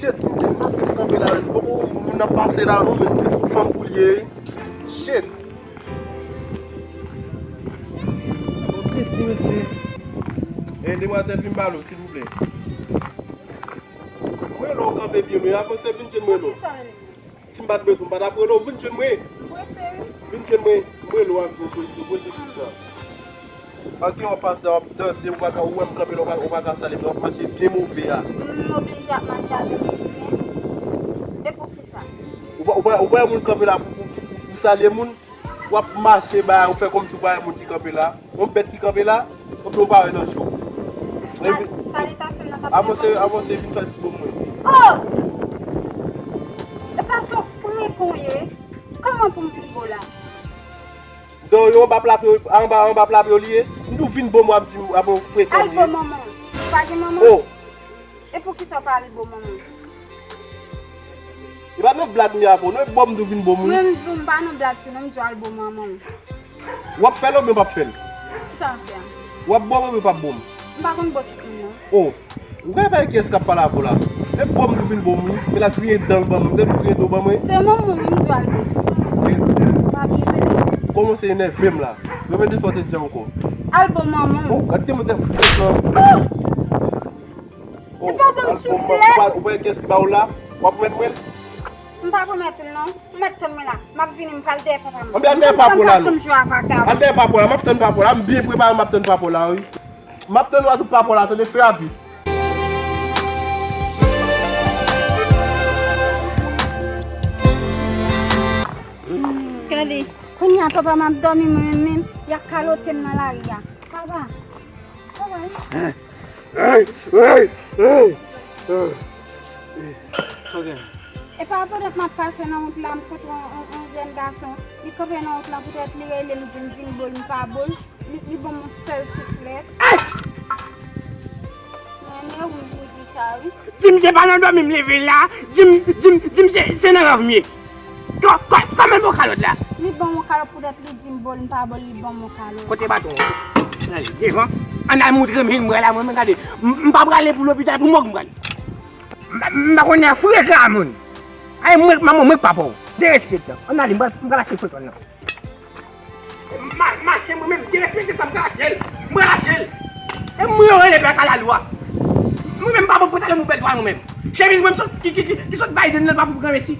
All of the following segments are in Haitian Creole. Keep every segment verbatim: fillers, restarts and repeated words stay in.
Shit, m gen matik kanpe la, men poko moun ap pase la non, men se yon fanm pou l ye. Shit. Antre di mesye. E demwazèl, vin ba l, silvouplè. Mwen lè w kanpe byen, men avanse vin jwenn mwen non. Si m pa t bezwen, m pa t ap rele w, vin jwenn mwen. M prese, wi. Vin jwenn mwen, m rele w ak gwo presyon, prese tout sa. Antre w ap pase, w ap danse, ou pa ka, ou wè m kanpe la, ou pa, ou pa ka salye m, w ap mache byen move a. M oblije ap mache avèk moun byen. E poukisa? Ou pa, ou pa, ou pa wè moun kanpe la pou, pou, pou, pou, pou salye moun? W ap mache ba, ou fè kòmsi ou pa wè moun ki kanpe la. Yon bèt ki kanpe la, epi w pa wè nan je w. Sa, epi, salutation nan pa avanse, avanse, vin fè ti bon mwen. Oh! E pa sa w frekan w ye? Kòman pou m vin bo la? Donk, yo anba pla pye, anba, anba pla pye w li ye? M di w vin bo mwen, w ap di m, ap yon frekan m ye. Al bo manman w. Ou pa gen manman? Oh! E poukisa w pa al bo manman w? E pa nan blag m ye avè w non, e bo m di w vin bo m wi. Mwen m di w m pa nan blag tou non, m di w al bo manman w. W ap fè l oubyen w p ap fè l? Kisa w ap fè a? W ap bo m oubyen w p ap bo m? M pa konn bo tout moun non. Oh, ou genlè pa gen kiyès k ap pale avè w la. E bo m di w vin bo m wi, men l ap griyen dan l ban mwen, m te di w griyen do ban mwen. Se manman w wi m di w al bo. Pa gen. Kòmanse enève m la. Remèt de sa w te di ankò. Al bo manman w. Oh, gad ki mwen te fèt lan. Oh! Oh, e pa w ban m souflèt. Ou pa, ou pa wè kiyès ki ba w la? W ap remèt mwen l? M pa remèt ou l non. Ou mèt tann mwen la. M ap vini, m pral dèyè papa m. Anben al dèyè papa w la non. Al dèyè papa w la. M ap tann papa w la. M byen prepare, m ap tann papa w la wi. M ap tann w ak papa w la, tande, fè rapid. Gade, kounye a papa m ap dòmi mwen menm, y ap kalote m nan lari a. Papa, papa. Hey, hey, hey, hey. Ok. E pa pandan m ap pase nan wout la, m kontre yon, yon, yon jèn gason. Li kanpe nan wout la poutèt li rele m, di m vin bo l, m pa bo l. Li, li ban m yon sèl souflèt. Mwen nève m pou di sa wi. Di m se pa nan dòmi m leve la. Di m, di m, di m se, se nan rèv m ye. Kò, kò, kòman l ba w kalòt la? Li ban m yon kalòt poutèt li di m bo l, m pa bo l, li ban m yon kalòt. Kote baton an? Gade, devan. Ann al moutre m, vin m prale la, mwen, mwen gade. M, m pa prale pou lopital, pou mòg m prale. M, m pa konn frekan a moun. Ay, mwen, manman, mwen k papa w. Derespektan. Ann ale, m pral, m pral achte frekan nan. Ma-, mache mwen menm, derespekte sa m ka lage l. Mwen lage l. E mwen yo rele pè kalalou a. Mwen menm pa bon pantalon pou bèl dwa mwen menm. Chemiz mwen sot, ki, ki, ki, ki sot Biden nan pa pou granmesi.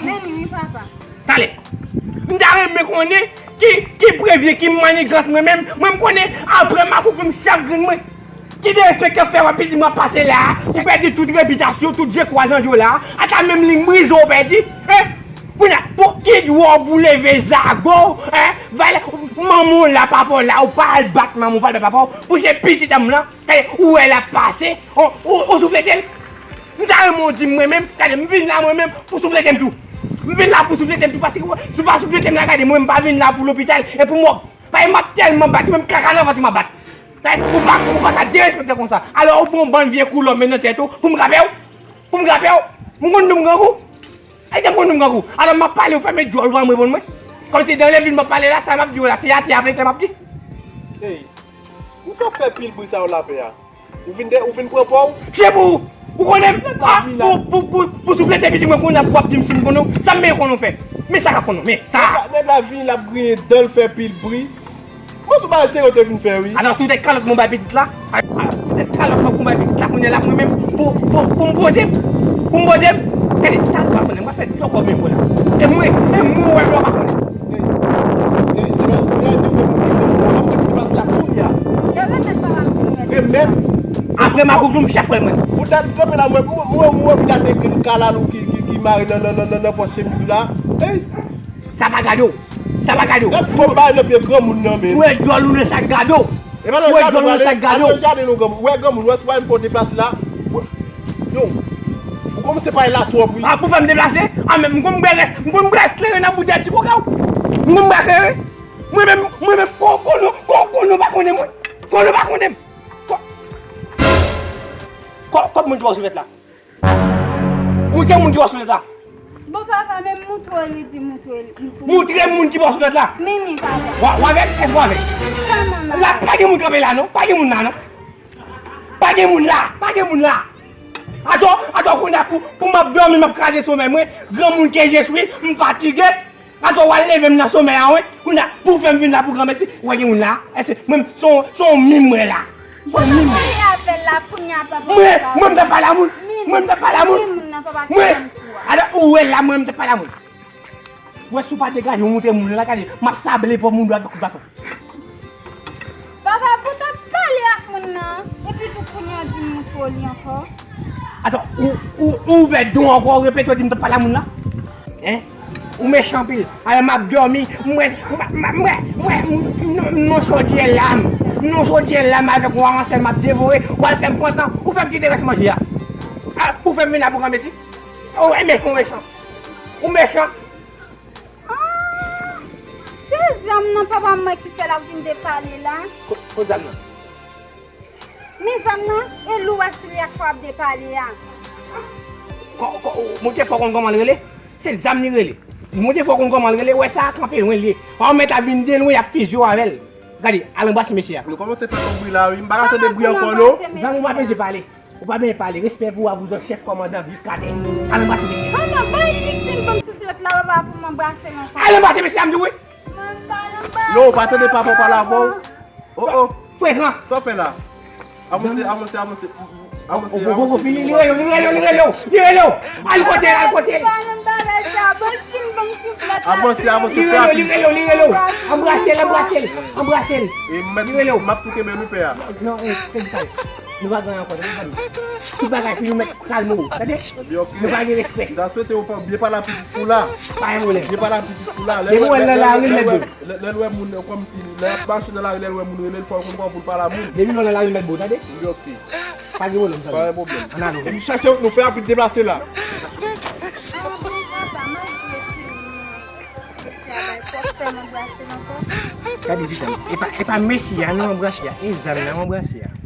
Men li wi papa. Talè. M ta renmen konnen ki, ki prevye, ki manigans mwen menm. Mwen m konnen apre makout mwen m chagren mwen. Ki derespektan fè wè pitit mwen ap pase la a, ou pèdi tout repitasyon, tout je kwa zanj ou la a, ata menm liy brize w pèdi, en? Kounye a, pou ki dwa w pou leve zago w, en? Valè, manman w la, papa w la, ou pa al bat manman w, pa al bat papa w, pou se pitit an m lan, tande, ou wè l ap pase, ou, ou, ou souflete l? M ta renmen w di m mwen menm, tande, m vin la mwen menm, pou souflete m tou. M vin la pou souflete m tou, paske si w pa souflete m la, gade, mwen menm m pa vin la pou lopital, e pou mò. Paske m ap tèlman bat, ou menm kaka nan vant ou m ap bat. Sa, ou pa, ou pa ka derespekte konsa. Alò, ou pran yon bann vye koulòm men nan tèt ou, pou m krape w? Pou m krape w? M konn nou m grangou? Ayisyen m konn nou m grangou. Alò, m ap pale, ou fèmen djòl ou pa m reponn mwen. Kòmsi dan levil m ap pale la, sa m ap di w la, se atè a pete m ap di. Ey, ou t ap fè pil bri sa yo lapè a. Ou vin de, ou vin pran pa w? Se pou ou, ou konnen m, a, pou, pou, pou, pou souflete pitit mwen kounye a pou w ap di m si m konnen w. Sa m bezwen konnen w fè? Men sa k ap konnen w, men sa. Nèg la, nèg la vini, l ap griyen dan l, fè pil bri. Mwen sou bagay serye w te vin fè wi. Atò, sou tèt kalòt mwen bay pitit la. A, a, sou tèt kalòt mwen pou bay pitit la, kounye a la mwen menm pou, pou, pou m poze m. Pou m poze m. Gade, sa w pa konnen, mwen fè dlo kò men mwen la. E mwen, e mwen wè lò pa konnen. Yo remèt papa m pou mwen. Remèt. Apre makout ou m chèf frè mwen. Ou dat kanpe la mwen, mwen, mwen, mwen vin ate grenn kalalou ki, ki, ki mare nan, nan, nan, nan, nan pòch chemiz ou la. Ey! Sa pa gade w. Sa pa gade w. Gad fò bay nan pye granmoun nan men. Fwè djòl ou nan sa k gade w. E pa nan jaden, jaden, nan sa k gade w. Al nan jaden non granmoun. Wè granmoun, wè si w pa menm fè w deplase la. Yo. Ou kòmanse pale la twòp wi. A, pou fè m deplase? A, men m konn bwè rès, m konn bwè rès kleren nan boutèy ti koka w. M konn bwè kleren. Mwen menm, mwen menm, ko-, konnen, ko-, konnen w pa konnen mwen. Konnen w pa konnen m. Ko-, ko-, kòb moun ki ba w souflèt la. Moutre moun ki ba w souflèt la. Bon, papa, men moutre li di moutre li. Moutre moun ki ba w souflèt la. Men li, papa. W a, w avè l? Èske w avè l? Kòman m avè l? La, pa gen moun kanpe la, non. Pa gen moun la, non. Pa gen moun la. Pa gen moun la. Atò, atò kounye a pou, pou m ap dòmi, m ap kraze somèy mwen, granmoun ke je suis, m fatige. Atò w al leve m nan somèy a, wi. Kounye a, pou w fè m vin la pou granmesi, w wè gen moun la. Èske mwen, se yon, se yon mim mwen la. Se yon mim mwen. Mwen, mwen m t ap pale a moun. Mwen m t ap pale a moun. Mwen, atò, ou wè la, mwen m t ap pale a moun. Wè si w pa degaje w montre moun la, gade, m ap sable po moun dwat ak kout baton. Papa, pou w t ap pale ak moun nan, epi tou kounye a w di m montre w li ankò. Atò, ou, ou, ou ouvè do w ankò, ou repete w di m t ap pale a moun la? Hein? Ou mechan anpil. Alò m ap dòmi, m wè, m wè, m wè, m wè, m, m, m, non chodyè lam. M non chodyè lam avèk yon ansèl m ap devore, w al fè m pran tan, ou fè m kite rès manje a. Ah, ou fè m vin la pou granmesi? Ou mechan, ou mechan. Ou mechan. Ah, se zam nan papa mwen ki fè l ap vin depale la. Ko-, kot zam nan? Men zam nan, e lou a sou li ak fò ap depale a. Ko-, ko-, monchè fò konn kòman l rele? Se zam li rele. Monchè fò konn kòman l rele, wè sa a kanpe lwen li ye. Pa w mèt ap vin de lwen, y ap fizye w avè l. Gade, al anbrase mesye a. Nou kòmanse fè twòp bri la, wi. M pa ka tande bri ankò, non. Zanmi, w pa bezwen pale. Ou pa bezwen pale. Respè pou w, a vous autres chèf kòmandan Viscadin. Al anbrase mesye a. Manman, bay Dixine ban m souflèt la, papa, pou m anbrase l ankò. Al anbrase mesye a, m di w, wi. Mwen pa nan ba. Yo, ou pa tande papa w pale avè w? Oh, oh. Frekan. Sa w fè la? Avanse, avanse, avanse. Avanse, avanse. Li rele w, li rele w, li rele w, li rele w. Al kote l, al kote l. Avanse, avanse, fè rapid. Li rele w, li rele w, li rele w. Anbrase l, anbrase l, anbrase l. Li rele w. M ap tou kenbe nou pè a. Non, eh, fè sa. Nou pa gen anyen ankò, tande, zanmi. Tout bagay fini, nou mèt kalme w, tande? Ebyen, ok. Nou pa gen respè. M ta swete ou pa byen pale a pitit fou la. Pa gen pwoblèm. Byen pale a pitit fou la. Depi w wè l nan lari, l mèt do. Lè, lè l wè moun, kòmsi, lè l ap mache nan lari, lè l wè moun rele l, fò l konn kòman pou l pale a moun. Depi w wè l nan lari, l mèt bo, tande? Wi, ok. Pa gen pwoblèm, zanmi. Pa gen pwoblèm. Ann ale. Epi chache, nou fè rapid deplase la. Gade, pitit, e pa, e pa mesye a nou anbrase a, e zam nan anbrase a.